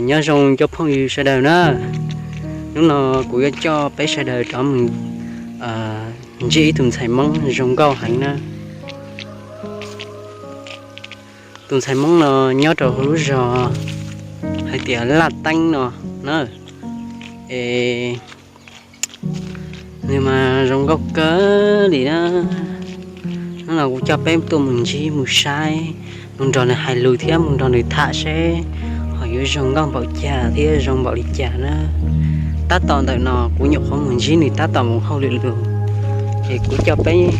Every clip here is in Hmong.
Nyob zoo cov phooj ywg sawv daws na, hnub no kuv yuav coj peb sawv daws rov mus ntsib ib tug ntxhais Hmoob zoo nkauj heev na. Tus ntxhais Hmoob no nyob rau hauv lub zos hais tias Laj Teeb no na. Es nws mas zoo nkauj kawg li na. Hnub no kuv coj peb tuaj mus ntsib mus saib, mus nrog nws hais lus thiab mus nrog nws tham seb ho yuav zoo nkauj npaum cas thiab zoo npaum li cas na. Tab tom ntawm no kuv nyuam qhuav mus ntsib nws tab tom mus hauj lwm lus, ces kuv coj peb,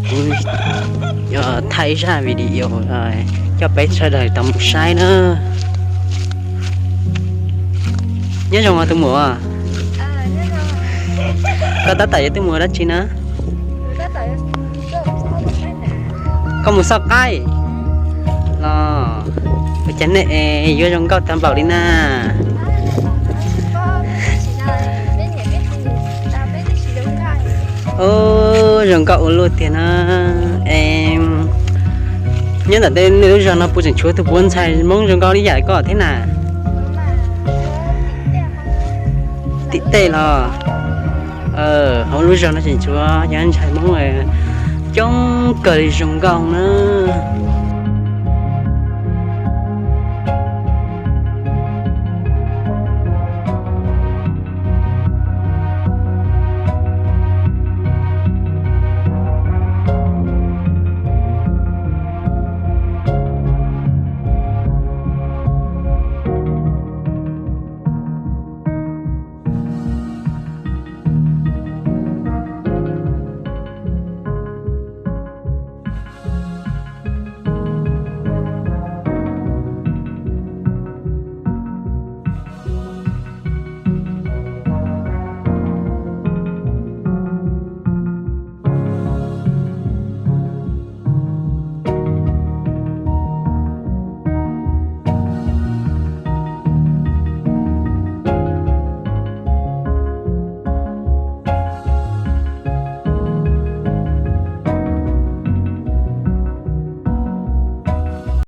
kuv thaij ib zaj video coj peb sawv daws tau mus saib na. Nyob zoo os tus muam. Koj tab tom yuav tuaj mus ua dab tsi na? Koj mus xauj qaib los? Ua cas nej yuav zoo nkauj tag npaum li na? Ub, zoo nkauj ua luaj tiag na. Es nyob ntawm tej nej lub zog no puas tseem tshuav tus puav ntxhais Hmoob zoo nkauj li yam koj thiab na? Tim tej los? Hauv lub zog no tseem tshuav cov ntxhais Hmoob coob kawg li zoo nkauj na.